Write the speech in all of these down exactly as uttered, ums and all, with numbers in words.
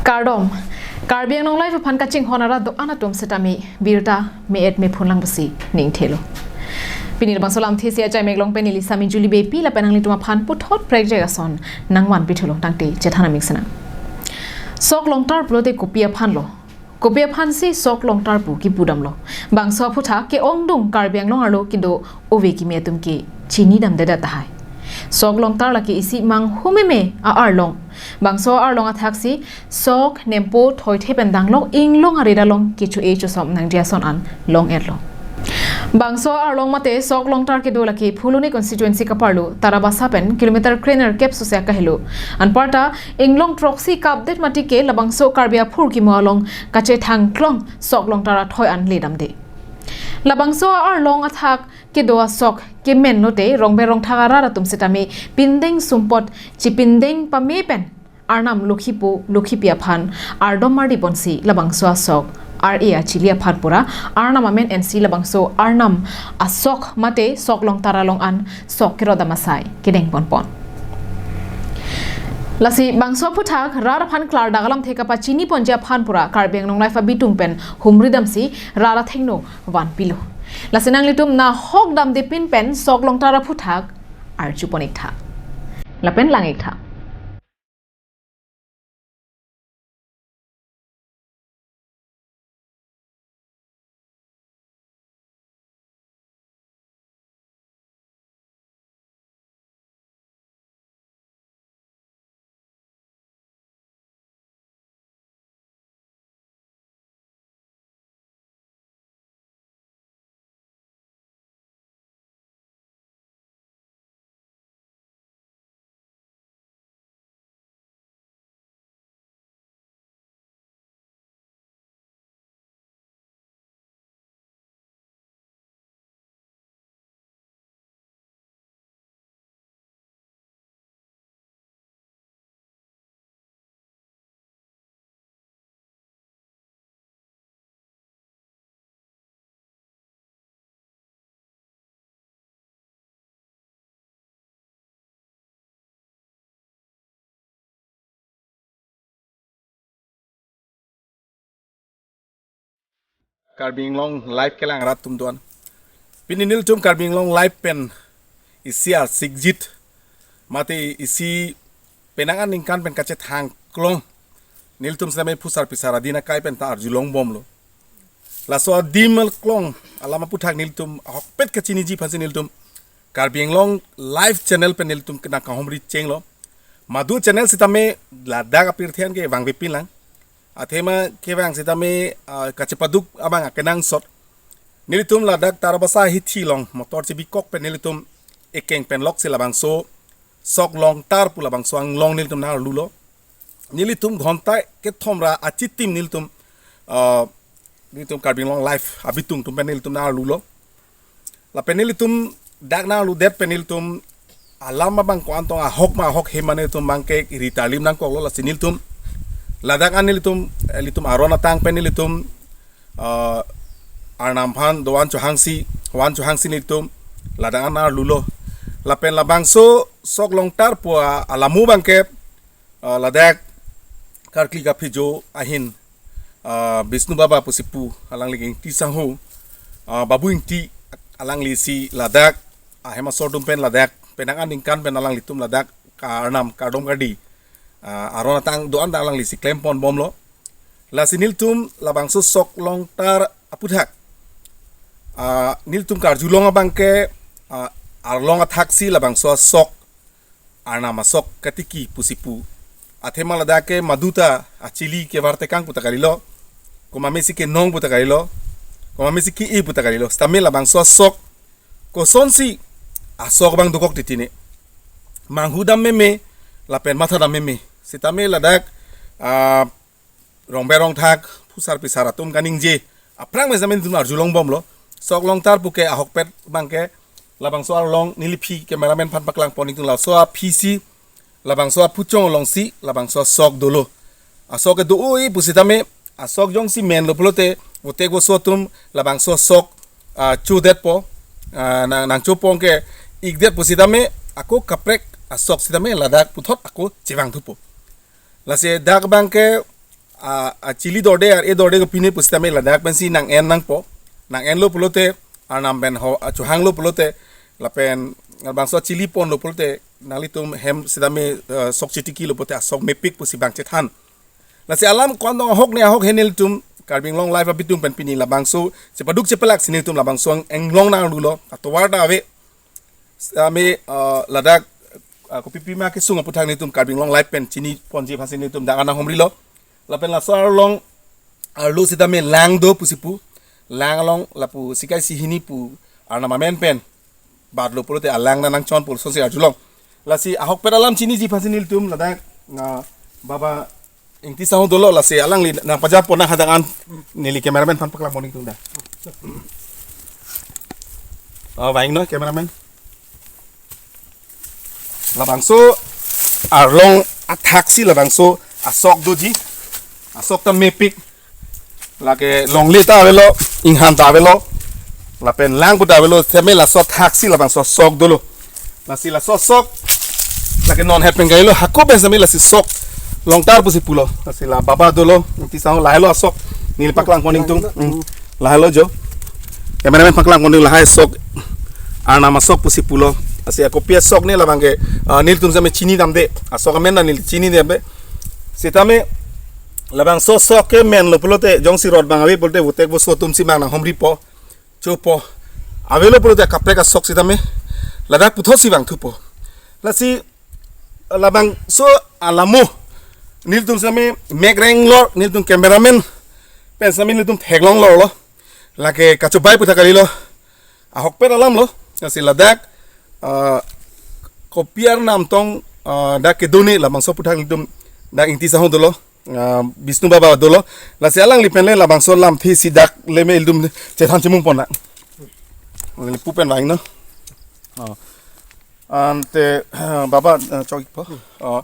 Kardom. Karbi Anglong Live aphan kachinghon arat do-an atum setame birta me-et mephun lang pusi ning thelo. Pini labangso alamthe isi achai mek along pen neli Sami Julie Beypi lapen nanglitum aphan puthot prekjak ason nangvanpi thulo, tangte chethan amik sena. Sok longtar pulote kopi aphan lo? Kopi aphan si sok longtar pu kipu damlo? Bangso aphuthak ke-ongdung Karbi Anglong arlo kedo ove kimi atum ke chini damdedet tahai. Sok longtar lake isi manghu meme a-arlong. Bangso arlong athak si sok, nempo, thoithe pen danglok inglong aridalong kecho-e chosom nangji ason an long-etlo. Bangso arlong mate sok longtar kedo lake Phuloni constituency kaparlo Tarabasa pen kilometer krenerkep sose akahelo. Anparta inglong throksi kapdet mati ke labangso Karbi aphurkimo along kachethangklong sok longtar athoi an ledamde. Labangso arlong athak kedo asok kemen lote rongbe rongthak arat atum setame pindeng sumpot chipindeng pame pen Arnam lokhipo lokhipi aphan ardom ardi ponsi labangso asok, ar-e achili aphan pura Arnam amen ensi labangso Arnam asok mate sok longtar along an sok kerodam asai kedeng ponpon. Lasi bangso aphuthak rat aphan klardak alamthe kapachini ponji aphan pura Karbi Anglong Live abitung pen humri damsi rat athengno vanpilo. Lasi nanglitum nahok damde pin pen sok longtar aphuthak arju pon-iktha lapen lang-iktha. Karbi Anglong Live kelang rat atum do-an. Pini nelitum Karbi Anglong Live pen isi arsikjit mate isi penang aningkan pen kachethangklong nelitum setame phusar phisar adin akai pen ta arjulong bomlo. Laso adim along alam aphuthak nelitum ahokpet kachiniji aphansi nelitum Karbi Anglong Live channel pen nelitum kenang kahomri chenglo. Madu channel setame ladak apirthe an ke vangvepin lang. Athema kevang setame, ah, kachepaduk abang akenangsot. Nelitum ladak Tarabasa hithi along motor chebikok pen nelitum ekeng pen loksi labangso sok longtar pu labangso anglong nelitum nangarlulo. Nelitum ghonta kethom ra achitim nelitum, ah, nelitum Karbi Anglong Live abitung atum pen nelitum nangarlulo. Lapen nelitum dak nangarludet pen nelitum alam abang ko-an tong ahok ma ahok he mane nelitum abangke ri talim nangkoklo, lasi nelitum ladak an nelitum, eh, nelitum aron atang pen nelitum, eh, Arnam aphan doan chohangsi, van chohangsi nelitum ladak an nangarlulo. Lapen labangso sok longtar pu a-, alamu abangke, ah, ladak karkli kaphijo ahin, ah, Bisnu Baba pusi pu alangli ke Ingti sangho, ah, Babu Ingti, alangli si ladak ahem asor atum pen ladak penang aningkan pen alanglitum ladak ka-arnam kardom kardi, ah, aron atang do-an ta alangli si klem pon bomlo. Lasi nelitum labangso sok longtar aphuthak, ah, nelitum karjulong abangke, ah, arlong athak si labangso asok Arnam asok katiki pusi pu. Athema ladak ke maduta achili kevar tekang puta kalilo. Komatme si kenong puta kalilo. Komatme si ke-e puta kalilo. Setame labangso asok kosonsi asok abang dokok titine. Manghu dam meme lapen matha dam meme. Setame ladak, ah, rongbe rongthak, phusar phisar atum kaningje aphrang me setame nelitum arjulong bomlo. Sok longtar puke ahokpet abangke labangso arlong neli phi cameraman aphan paklang pon-ikdun, laso aphi si labangso aphuchong alongsi labangso asok dolo. Asok ke do-oi pusitame asok jongsi menlo pulote votek voso atum labangso asok, ah, chodetpo, ah, nang, nangchopo ke ikdet pusitame ako kaprek asok sitame ladak puthot ako chevang thupo. Lasi dak abangke a, a chili dorde, ar-e dorde kopine pusitame ladak pensi nang-en nangpo. Nang-enlo pulote, Arnam pen ho, a, chohanglo pulote, lapen labangso chili ponlo pulote, nanglitum hem sitame, eh, sok chitikilo pulote asok mepik pusi bang chethan. Lasi alam ko-an tong ahok ne ahok he nelitum Karbi Anglong Live abitung pen pini labangso chepaduk chepalak si nelitum labangso ang-, anglong nanglulo, atovar ta ave. Sitame, eh, ladak, eh, kopi pima kesung aputhak nelitum Karbi Anglong Live pen chini ponji aphansi nelitum dak anang homrilo. Lapen laso arlong arlo sitame lang do pusi pu. Lang along lapu sikai sihini pu Arnam amen pen batlo pulote alang nangchon pu lasonsi arjulong. Lasi ahokpet alam chiniji aphansi nelitum ladak, ah, Baba Ingti Sahu dolo, lasi alangli nangpajapon nang hadak an, neli cameraman aphan paklang pon ingtung da. Oh, vangnon cameraman. Labangso arlong athaksi labangso asok doji. Asok ta mepik. Lake longle ta avelo, inghan ta avelo, lapen lang pu ta avelo, sitame laso athaksi labangso asok dolo. Lasi laso asok, lake non het pen kailo, hako pen sitame lasi sok longtar pusi pulo. Lasi la Baba dolo, Ingti Sahu lahelo asok, neli paklang pon ingtung. Hmm. Lahelo jo. Cameraman paklang pon ingtung, lahai sok Arnam asok pusi pulo. Lasi akopi asok ne labang ke, ah, nelitum sitame chinidamde. Asok amen ta neli chinidamde. Sitame labangso asok ke menlo pulote, jongsi rot bang ave pulote, votek voso atumsi bang nang homripo, chopo. Avelo pulote kaprek asok sitame ladak puthotsi bang thupo. Lasi labangso alamo nelitum sitame mek reng lor, nelitum cameraman pen sitame nelitum theklong lorlo. Lake kachobai puthak kalilo. Ahokpet alamlo. Lasi ladak, ah, kopi arnam tong, ah, dak kedo ne labangso aputhak nelitum dak Ingti Sahu dolo, ah, Bisnu Baba dolo. Lasi alangli pen le labangso alamthe si dak le me ilitum chethan chimung pon na. Neli pu pen vangnon. Oh. Ante, Baba, ah, chok-ik po. Oh.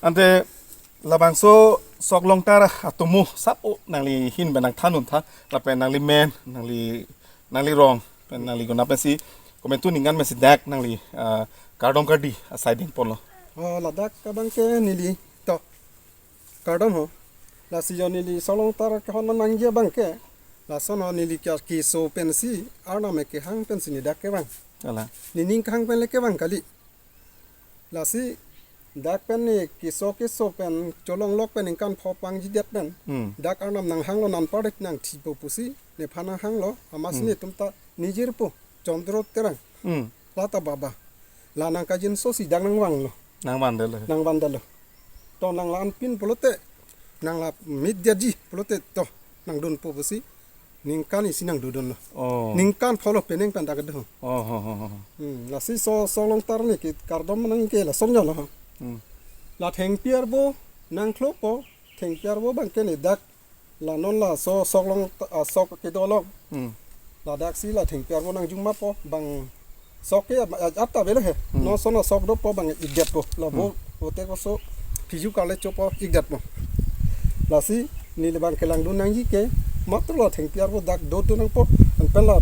Ante labangso sok longtar atomo sap o nangli ahin pen nangthan un tha, lapen nangli men, nangli, nangli rong, pen nangli guna pensi komantu ningkan pensi dak nangli, ah, kardom kardi asai ding ponlo. Oh, ladak abang ke neli to kardom ho. Lasi jo neli sok longtar kehon nangji abang ke, lason ho neli kya keso pensi, arnam kehang pensi neli dak kevang. Ala. Nening kehang pen le kevang kali. Lasi dak pen ne keso keso pen cholong lok pen ningkan pho pangjidet pen. Hmm. Dak arnam nanghanglo, nan pardet nangthipo pusi nephan nanghanglo, amas Hmm. netum ta nejirpo Chandra Terang. Hmm. Lata Baba. La nangkajinso si dak nangvanglo. Nangvandetlo. Nangvandetlo. To nang la-an pin pulote, nang la mit diaji pulote to nangdunpo pusi ningkan isi nangdodunlo. Oh. Ningkan pholo penang pen dak kedo. Oh, ho, ho, ho. Hmm, lasi so, sok longtar ne ke kardom nang ke lason jalo. Hmm. La thengpi arvo nangklopo, thengpi arvo abang ke ne dak la non laso sok long, ah, sok kedo along. Hmm. Ladaksi la thengpi arvo nangjummapo, bang sok ke, ah, ata avelo he. Hmm. Non lason asok dopo bang ikdetpo. La vo, Hmm. votek voso phiju kale chopo ikdetpo. Lasi neli bang kelangdun nangji ke, matro la thengpi arvo dak dodun nangpo, anpen la,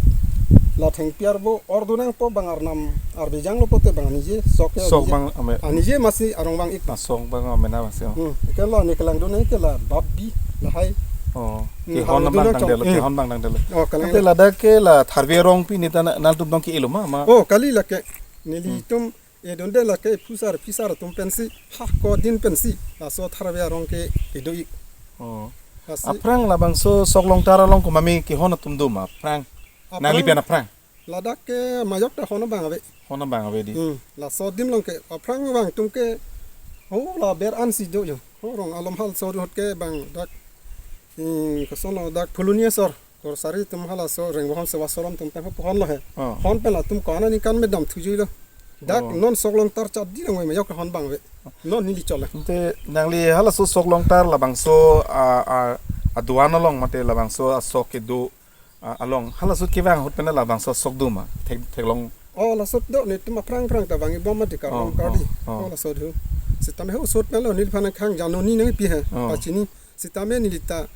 la thengpi arvo ordun nangpo bang arnam arve janglo pulote bang anije sok ke Sok anije. Bang ame. Anije masi arong vang ik. Asok bang amena masi, oh. Hmm. Ke la ne kelangdun nang ke la babi lahai. Oh. Hmm, Kehon hal bang dodun nang tangdetlo, chong. Kehon bang tangdetlo. Oh, kelang. Ante ladak ke la tharve arong pi ne ta na, nangtum tong ke-elo ma, ma. Oh, kali lake. Neli Hmm. tum edunde lake phusar phisar atum pensi, ha ko din pensi, laso tharve arong ke kedo ik. Oh. Lasi Aphrang labangso sok longtar along komat me kehon atum do ma, aphrang. Aphrang. Nangli pen aphrang. Ladak ke majok ta hon abang ave. Hon abang ave di. Hmm, laso adim along ke, aphrang abang atum ke, ho la ber ansi do jo. Ho rong alom halaso ahut ke bang dak, hmm, koson lo dak Phuloni asor, Korsari atum halaso, Rengvohom Sewa Asaram atum pen ho pohon lo he. Oh. Hon pen latum ko-an aningkan me damthujuilo. Dak Oh. non sok longtar chot di nang majok hon abang ave. Non neli chole. Ante nangli halaso sok longtar labangso a, a, aduan along mate labangso asok kedo, a, along. Halaso kevang ahut pen labangso sok do ma. Thek, theklong. Oh, lasot do netum aphrang aphrang ta vang ibom mati karong Oh, kari. Oh, oh. Oh, lasot do. Sitame ho sot nalo neliphan khang jano ni nangpi he. Oh. Pachini. Sitame neli ta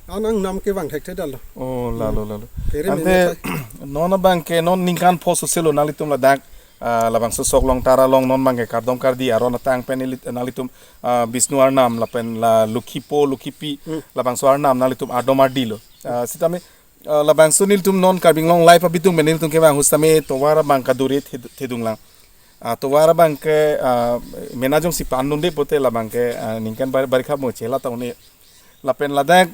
an angnam kevang thekthedetlo. Oh, lalo, Hmm. lalo. Kere Ante meme non abang ke non ningkan pho soselo nanglitum ladak Ah, labangso sok longtar along non abangke kardom kardi aron atang pen ili-, nanglitum, ah, Bisnu arnam lapen la Lokhipo Lokhipi, Hmm. labangso arnam nanglitum ardom ardilo. Ah, sitame, ah, labangso nelitum non Karbi Anglong Live abitung pen nelitum kevang ahut sitame tovar abang kaduri thedung lang. Ah, tovar abangke, ah, mena jongsi pandunde pote labangke, ah, ningkan bar-, barikha mo chela ta un-e. Lapen ladak,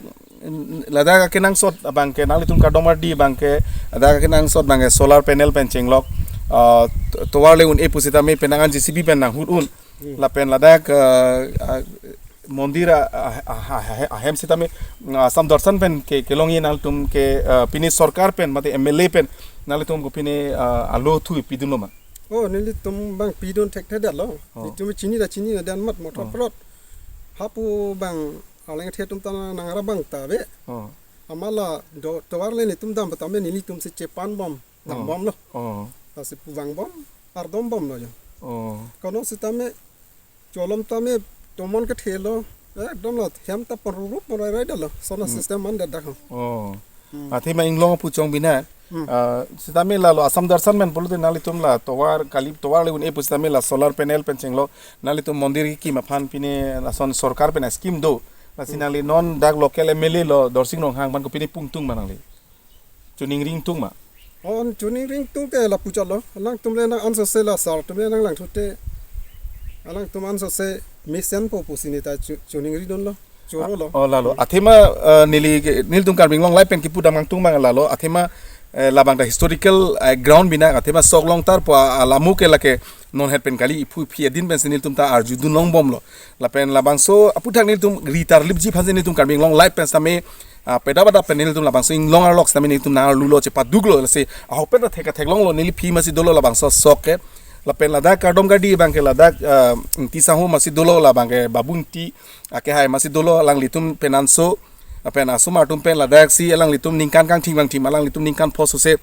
ladak akenangsot abangke nanglitum kardom ardi abangke, ladak akenangsot abangke solar panel pen chenglok, ah, to-, tovar le un-e pusitame penang an J C B pen nanghut un. Hmm. Lapen ladak, ah, ah, mondir a, a, a, a, ahem sitame, ah, Assam Darshan pen ke, kelongji nanglitum ke, ah, pini sorkar pen mate M L A pen nanglitum kopine, ah, alo thu pidunlo ma? Oh, nelitum abang pidun thekthedetlo. Oh. Nelitum chini ta chini ta dan mat motor Oh. plot. Hapu abang aleng the atum ta nangrabang ta ave. Oh. Amat la do tovar le nelitum dam tame nelitum si chepanbom, Oh. dambomlo. Oh. Lasi puvangbom, ardombomlo jo. Oh. Kono sitame cholom tame tomon kethelo. Ekdom lo hem ta ponrurup ponrai raidalo. Sona Hmm. system man det dak ho. Oh. Hmm. Athema inglong apuchong bina. Hmm. Ah, sitame lalo Assam Darshan pen pulote nanglitum la tovar kali tovar le un-e pusitame la solar panel pen chenglok nanglitum mondir kekim aphan pine lason sorkar pen scheme do. Lasi Hmm. nangli non dak local M L A lo Dorsing Ronghang aphan kopine pungtung ma nangli? Choningri ingtung ma? Oh, choningri ingtung te lapu chotlo. Alangtum le nang ansose la sar atum le nanglangthu te. Alangtum ansose mesenpo pusi neta cho-, choningridunlo. Chorolo. Oh, lalo. Athema, eh, neli ke, nelitum Karbi Anglong Live pen kepudam ingtung abang lalo. Athema, eh, labang ta historical, eh, ground bina. Athema sok longtar pu a-, alamu ke lake non het pen kali iphu iphi adin pensi nelitum ta arjudun longbomlo. Lapen labangso aputhak nelitum ritar lipji aphansi nelitum Karbi Anglong Live pen sitame, ah, peda pada pen nelitum labangso inglong arlok sitame nelitum nangarlulo chepaduklo lasi. Ahopen ta thek theklonglo neli phi masi dolo labangso sok ke. Lapen ladak kardom kardi abangke ladak, ah, Ingti Sangho masi dolo labangke Babu Ingti akehai masi dolo alanglitum penanso, lapen asomar atum pen ladaksi alanglitum ningkan kangthim kangthim alanglitum ningkan phos ose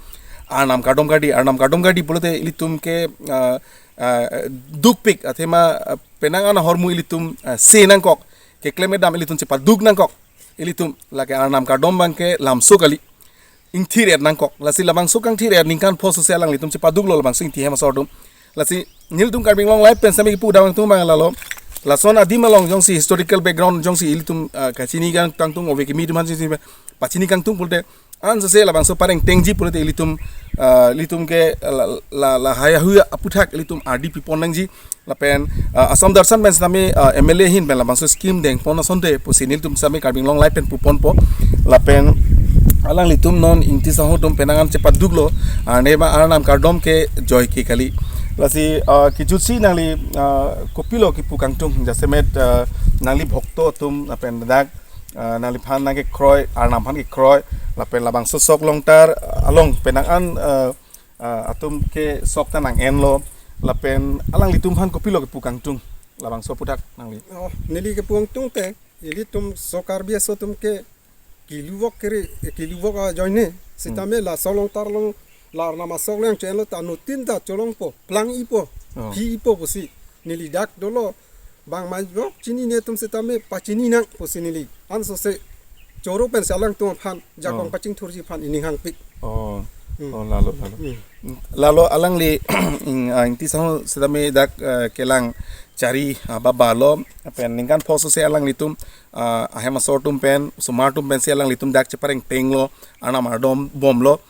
arnam kardom kardi, arnam kardom kardi pulote ilitum ke, ah, ah, dukpik athema, ah, penang an ahormu ilitum, ah, se nangkok, keklem kedam ilitum chepaduk nangkok, ilitum lake arnam kardom abangke lamso kali. Ingthir-et nangkok. Lasi labangso kangthir-et ningkan phos ose alanglitum chepaduklo labangso Ingti hem asor atum. Lasi nelitum Karbi Anglong Live pen sitame kepudam ingtung abang lalo. Lason adim along jongsi historical background jongsi ilitum, ah, kachini kangtung ove kimi atum aphan si pachini kangtung pulote ansose labangso pareng tengji pulote ilitum, ah, ilitum ke la, la, lahai hui aputhak ilitum ardi pipon nangji. Lapen, ah, Assam Darshan pen sitame, ah, M L A ahin pen labangso scheme dengpon asonte pusi nelitum sitame Karbi Anglong Live pen puponpo. Lapen alanglitum non Ingti Sangho atum penang an chepaduklo, ah, nema arnam kardom ke joike kali. Lasi, ah, kejutsi nangli, ah, kopilo kepu kangtung jasemet, ah, nangli bhokto atum lapen dak, ah, nangliphan nangkekroi, arnam aphan kekroi, lapen labangso sok longtar along penang an, ah, ah, atum ke sok ta nang-enlo, lapen alanglitum aphan kopilo kepu kangtung labangso aputhak nangli? Oh, neli kepu ingtung te, ilitum sok Karbi aso atum ke kiluvok kiri, eh, kiluvok ajoine, sitame la sok longtar along, la arnam asok lang chenlo ta nutin ta cholongpo, plang-ipo, Oh. phi-ipo pusi, neli dak dolo, bang majok chinine atum sitame pachini nang pusi neli ansose choro pensi alangtum aphan jakong Oh. pachingthurji aphan ining hangpik. Oh. Hmm. Oh, lalo, lalo. Hmm. Lalo alangli ing, ah, Ingti Sangho sitame dak, eh, kelang chari, ah, baba lo, pen ningkan phos ose alanglitum, ah, ahem asor atum pen, osomar atum pensi alanglitum dak chepareng tenglo, arnam ardombomlo.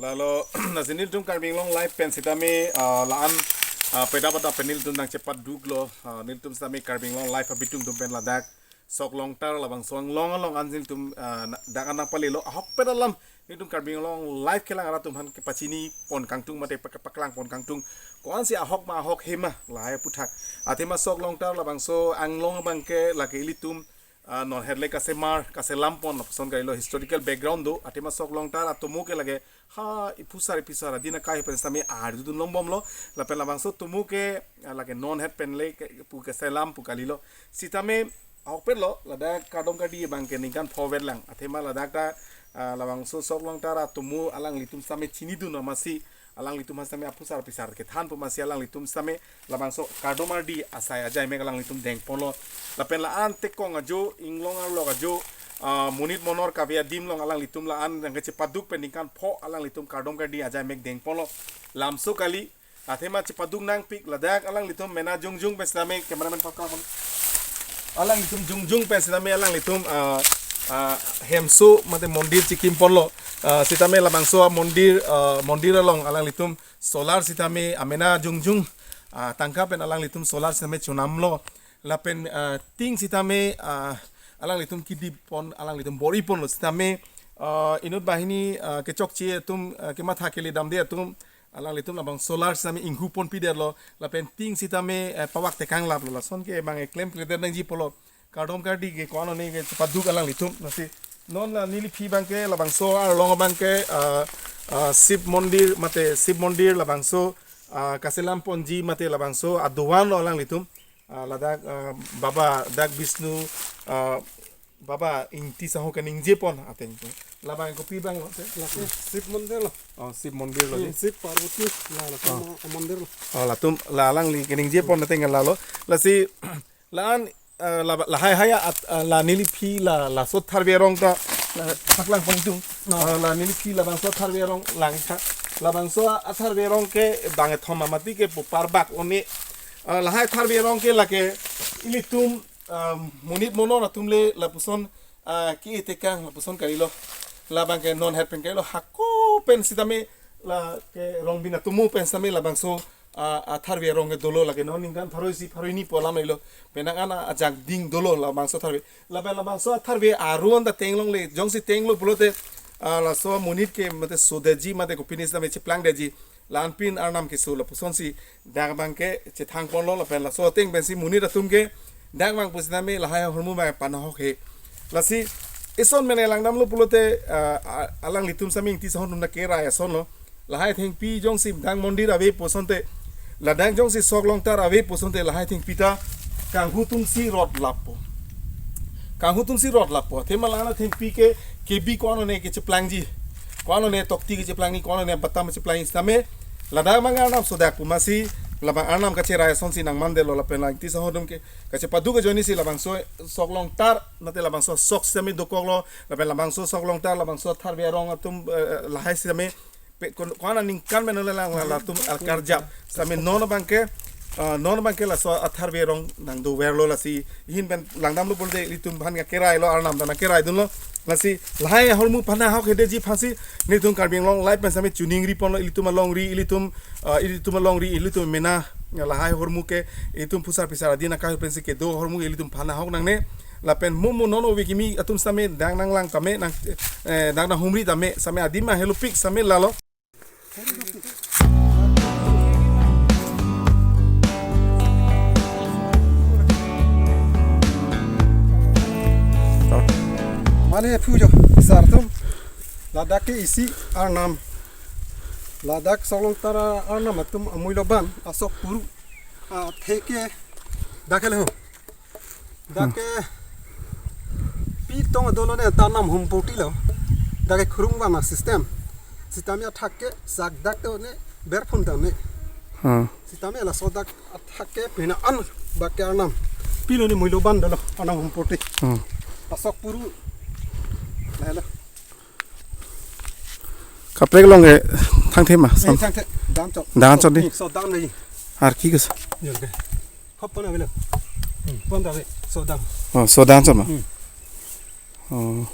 Lalo, lasi nelitum Karbi Anglong Live pen sitame, ah, la-an, ah, peda pada pen nelitum nangchepaduklo, ah, nelitum sitame Karbi Anglong Live abitung atum pen ladak Sok Longtar labangso anglong along an nelitum, ah, na-, dak an nangpalelo, ahokpet alam nelitum Karbi Anglong Live kelang arat atum aphan kepachini pon kangtung mate pak-, paklang pon kangtung. Ko-ansi ahok ma ahok he ma lahai aphuthak. Athema Sok Longtar labangso anglong abangke lake ilitum, ah, non het le kasemar, kaselam pon lapuson kalilo, historical background do. Athema Sok Longtar atomo ke lake ha iphusar iphusar adin akai pen sitame ardudun longbomlo. Lapen labangso atomo ke, ah, lake non het pen le ke pu kaselam pu kalilo. Sitame ahokpetlo, ladak kardom kardi abangke ningkan pho vet lang. Athema ladak ta, ah, labangso Sok Longtar atomo alanglitum sitame chinidun amatsi alanglitum sitame aphusar aphusar kethan pu amatsi alanglitum sitame labangso kardom kardi asai ajai mek alanglitum dengponlo. Lapen la-an tekong ajo, inglong arlok ajo, ah, monit monor kave adim along alanglitum la-an nangkachepaduk pen ningkan pho alanglitum kardom kardi ajai mek dengponlo. Lamso kali, athema chepaduk nangpik ladak alanglitum mena jongjung pen sitame, cameraman paklang pon. Alanglitum jongjung pen sitame alanglitum, ah, ah, hemso mate mondir chikim ponlo. Ah, sitame labangso amondir, ah, mondir along alanglitum solar sitame amena jongjung, ah, tangka pen alanglitum solar sitame chonamlo. Lapen, ah, tin sitame, ah, alanglitum kidi pon, alanglitum bor-i ponlo sitame, ah, inut banghini, ah, kechokche atum, ah, kematha kele damde atum, alanglitum labang solar sitame inghu ponpidetlo. Lapen tin sitame, eh, pavak tekang laplo, lason ke bang eklem kledet nangji pulo. Kardom kardi ke ko-an one ke chepaduk alanglitum. Lasi non la neli aphi abangke labangso arlong abangke, ah, ah, Shiv Mondir mate Shiv Mondir labangso, ah, kaselam ponji mate labangso adovan lo alanglitum. Ah, ladak, ah, Baba dak Vishnu, ah, Baba Ingti Saho kaningje pon ateng. Labang kopi abang lo te? Lake Shiv Mondir lo. Oh, Shiv Mondir lo Hmm, je. Shiv Parvati la la Oh. Mondir lo. Oh, latum la alangli kaningje pon ateng lalo. Lasi la-an, eh, la, lahai hai at, eh, la neli aphi la, laso atharve arong ta, la paklang pon tung. No. Eh, la neli aphi labangso atharve arong langtha. Labangso atharve arong ke bang ethom amati ke pupar bak one. Eh, lahai atharve arong ke lake ilitum, ah, monit monor atum le lapuson, ah, ke-e tekang lapuson kalilo. Labangke non het pen kalilo, hako pen sitame lake Rongbin atomo pen sitame labangso, ah, atharve arong ke dolo, lake non ningkan pharo isi pharo hini pu alam kalilo. Penang an ajak ding dolo labangso atharve. Lapen labangso atharve aron ta tenglongle, jongsi tenglo pulote, ah, laso monit ke mate sodetji mate kopine sitame cheplangdetji. La-an pin arnam keso lapusonsi dak abangke chethang ponlo lapen laso ateng pensi monit atum ke dak abang pusitame lahai ahormu abang panahok he. Lasi ison mene langdamlo pulote, ah, ah, alanglitum sitame Ingti Saho atum nakerai asonlo. Lahai thengpi jongsi dak mondir ave pusonte, ladak jongsi Sok Longtar ave pusonte lahai thengpi ta kanghu atumsi rot lappo. Kanghu atumsi rot lappo. Athema la-an athengpi ke kebi ko-an one kecheplangji, ko-an one tokti kecheplangji, ko-an one batam kecheplangji sitame ladak abang arnam sodak pu amatsi labang arnam kacherai asonsi nangmandetlo lapen la Ingti Saho atum ke kachepaduk ajoinesi labangso Sok Longtar mate labangso sok sitame dokoklo lapen labangso Sok Longtar labangso atharve arong atum, eh, lahai sitame pe kon, ko-an aningkan pen le lang la, latum alkarjap. Sitame non abangke, ah, non abangke laso atharve arong nangdoverlo, lasi ahin pen langdamlo pulote ilitum aphan kerailo, arnam ta nakeraidunlo. Lasi lahai ahormu panahok hedetji aphansi nelitum Karbi Anglong Live pen sitame choningri ponlo, ilitum alongri, ilitum, ah, ilitum alongri, ilitum mena lahai ahormu ke ilitum phusar phisar adin akai pensi kedo ahormu ilitum panahok nangne. Lapen mo mo non ove kimi atum sitame dak nanglang tame nang, eh, dak nanghumri tame sitame adim ma helopik sitame lalo. Mane phujo sar atum, ladak ke isi arnam, ladak Sok Longtar arnam atum amui loban asok puru, ah, theke dak ke le ho. Dak ke pi tong dolo ne ta nam hum poti lo. Dak ke khurung vana system. Sitame athak ke sak dak to ne berphun ta ne. Hmm. Sitame laso dak athak ke pina an bak ke arnam. Pilo ne muiloban dolo arnam hum poti. Hmm. Asok puru. Lalo. Kaprek along ke thangthe ma, eh, sam. Thangthe, dam chot. Dam chot di. So, dam lagi. Ar ki kes. Yan ke. Hop pon avelo. Hmm, pon ave. So, dam. Oh, so dam chot ma. Hmm. Oh.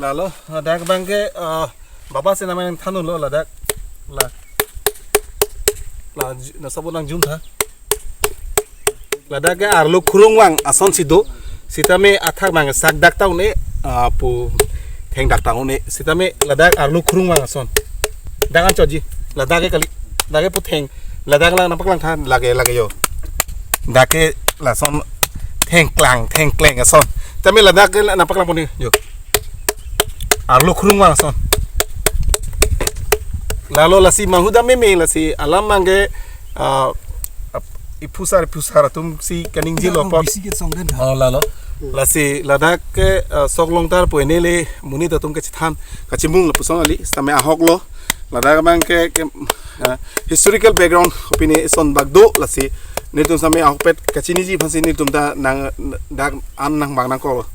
Lalo, ladak abangke, eh, baba si nangthan-unlo ladak. La, la, ju- na sabun nang jum tha. Ladak ke arlo khurung vang ason si do. Sitame athak abang sak dak ta un-e, ah, pu theng dak ta un-e. Sitame ladak arlo khurung vang ason. Dak anchotji. Ladak ke kali. Dak ke pu theng. Ladak lang nangpaklang tha lake lake jo. Dak ke lason thengklang thengkleng ason. Tame ladak ke nangpaklangpon-e jo. Arlo khurung vang ason. Lalo lasi manghu dam meme lasi alam abangke, ah, iphusar iphusar atum si kaningje lo apot. Bisi ke song den. Oh, lalo. Lasi ladak ke, ah, sok longtar pu ene le monit atum kachethan kachimung lapuson kali, sitame ahok lo. Ladak abangke, ke, ah, historical background opini eson bak do lasi nelitum sitame ahokpet kachiniji aphansi nelitum ta nang dak an nangvang nangkok lo.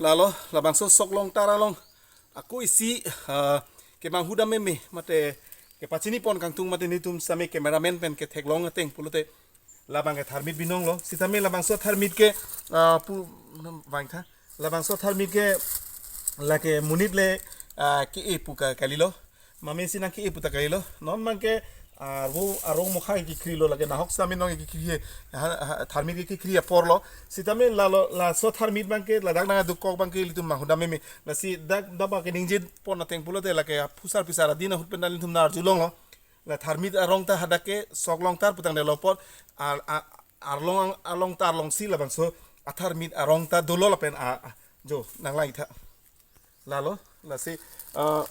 Lalo, labangso sok longtar along ako isi, ah, kemanghu dam meme mate kepachinipon kangtung mate nelitum sitame cameraman pen ketheklong ateng pulote labang ke tharmit binong lo. Sitame labangso tharmit ke, ah, pu vang tha. Labangso tharmit ke lake monit le, ah, ke-e pu ka kali lo. Mame si nang ke-e pu ta kali lo. Non abangke, ah, vo arong mokha kekhri lo lake nahok sitame non kekhri he. Ha, ha, tharmit kekhri apor lo. Sitame lalo laso tharmit abangke ladak nangdukok abangke ilitum manghu dam meme. Lasi dak dak abangke ningjepon ateng pulote lake phusar phisar adin ahut pen ilitum nang arjulong lo. La tharmit arong ta hadak ke sok longtar pu tangte lo apot ar, ar, arlong along ta arlong si labangso atharmit arong ta dolo lapen a, a, jo nanglang-ik tha. Lalo, lasi, eh,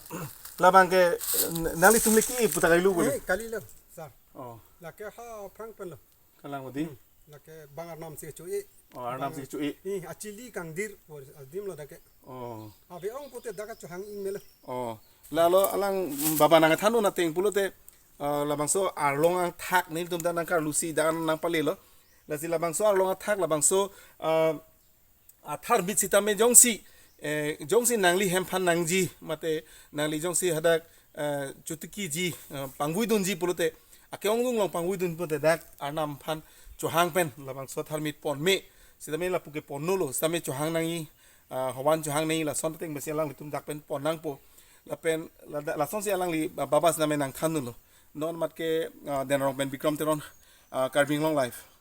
labang ke, eh, nanglitum le ke-e pu ta kali lo bole. Eh, kali lo, sir. Oh. Lake ha aphrang pen lo. Kalang odi. Hmm. Lake bang arnam si cho-e. Oh, arnam si cho-e. Eh, achili kangdir, adim lo dak ke. Oh. Ave ong pute dak chohang-ik melo. Oh. Lalo alang baba nangthan-un ateng pulote, eh, labangso arlong athak nelitum ta nangkarlu si dak nangpale lo. Lasi labangso arlong athak labangso, eh, atharmit sitame jongsi, eh, jongsi nangli hemphan nangji mate nangli jongsi hadak, eh, chotikiji, eh, pangvoi dunji pulote akeongdung along pangvoi dun pulote dak arnam aphan chohang pen labangso tharmit pon me. Sitame lapu ke ponlo, sitame chohang nangji, ah, hovan chohang nangji lason ateng besi alanglitum dak pen pon nangpo. Lapen lada- lasonsi alangli, ah, baba sitame nangthan-un lo. Non amat ke, ah, Denrong pen Bikram Teron, ah, Karbi Anglong Live.